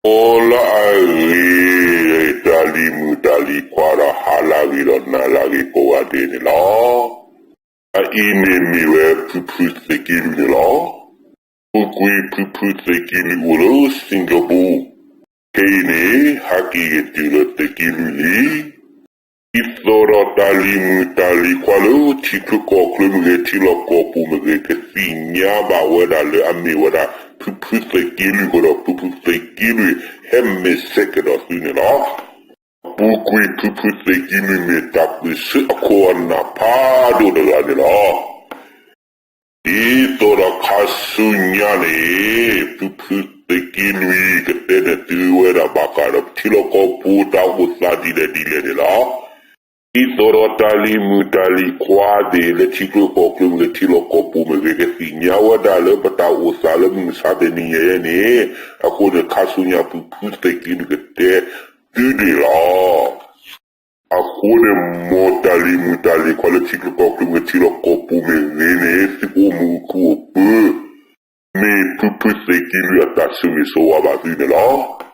အိၣ်လၢအဂ့ၤ တၢ်လံၤမုၣ်တၢ်လံၤခွါဒီး ဟါလၢအဂ့ၤဒီးနၤလၢအဂ့ၤကိးဂၤဒဲးန့ၣ်လီၤ. အအံၤန့ၣ်မ့ၢ်ဝဲဖုဖုသုးက့လွံၢ်န့ၣ်လီၤ. ပူၤကွံာ်ဖုဖုသုးက့လွံၢ်အိၣ်လၢ Singapore, ခဲအံၤန့ၣ် ဟဲက့ၤကတုၤလၢသုးက့လွံၢ်လံ. ဒ်သိးဒီးတၢ်လံၤမုၣ်တၢ်လံၤခွါလၢထံချၢကီၢ်ချၢမ့ၢ်ဂ့ၤ ထံလီၢ်ကီၢ်ပူၤမ့ၢ်ဂ့ၤ ကသ့ၣ်ညါဘၣ်ဝဲဒၣ်လၢအမ့ၢ်ဝဲဒၣ် ဖုဖုသုးက့လွံၢ်အဃိဒီး ဖုဖုသုးက့လွံၢ် ဟဲမဲာ်ဆှဲကဒီးသုန့ၣ်လီၤ. ပူၤကွံာ်ဖုဖုသုးက့လွံၢ်မ့ၢ်တၢ်ပၢၢ်ဆၢအခိၣ်အနၢ်ဖးဒိၣ်တဂၤန့ၣ်လီၤ. ဒ်သိးဒီးခါဆူညါန့ၣ် ဖုဖုသုးက့လွံၢ်ကတဲန့ၢ်သုဝဲဒၣ်ဘၣ်ဃးဒီး ထံလီၢ်ကီၢ်ပူၤတၢ်အိၣ်သးဒ်လဲၣ်ဒ်လဲၣ်န့ၣ်လီၤ. ဒ်သိးဒီးတၢ်လံၤမုၣ်တၢ်လံၤခွါသ့ၣ် လၢထံချၢကီၢ်ချၢမ့ၢ်ဂ့ၤ ထံလီၢ်ကီၢ်ပူၤမ့ၢ်ဂ့ၤ ကသ့ၣ်ညါဝဲဒၣ်လၢပတၢ်အိၣ်သးလၢမုၢ်မဆါတနံၤညါအံၤန့ၣ်, အဃိန့ၣ် ခါဆူညါဖုဖုသုးက့လွံၢ်ကတဲသုန့ၣ်လီၤ. အဃိန့ၣ် မ်တၢ်လံၤမုၣ်တၢ်လံၤခွါလၢထံချၢကီၢ်ချၢမ့ၢ်ဂ့ၤ ထံလီၢ်ကီၢ်ပူၤမ့ၢ်ဂ့ၤန့ၣ် သုကအိၣ်မုာ်အိၣ်ခုၣ်အိၣ်ပၢၤ မ့ၢ်ဖုဖုသုးက့လွံၢ်အတၢ်ဆိၣ်ဂ့ၤဆိၣ်ဝါဘၣ်သုန့ၣ်လီၤ.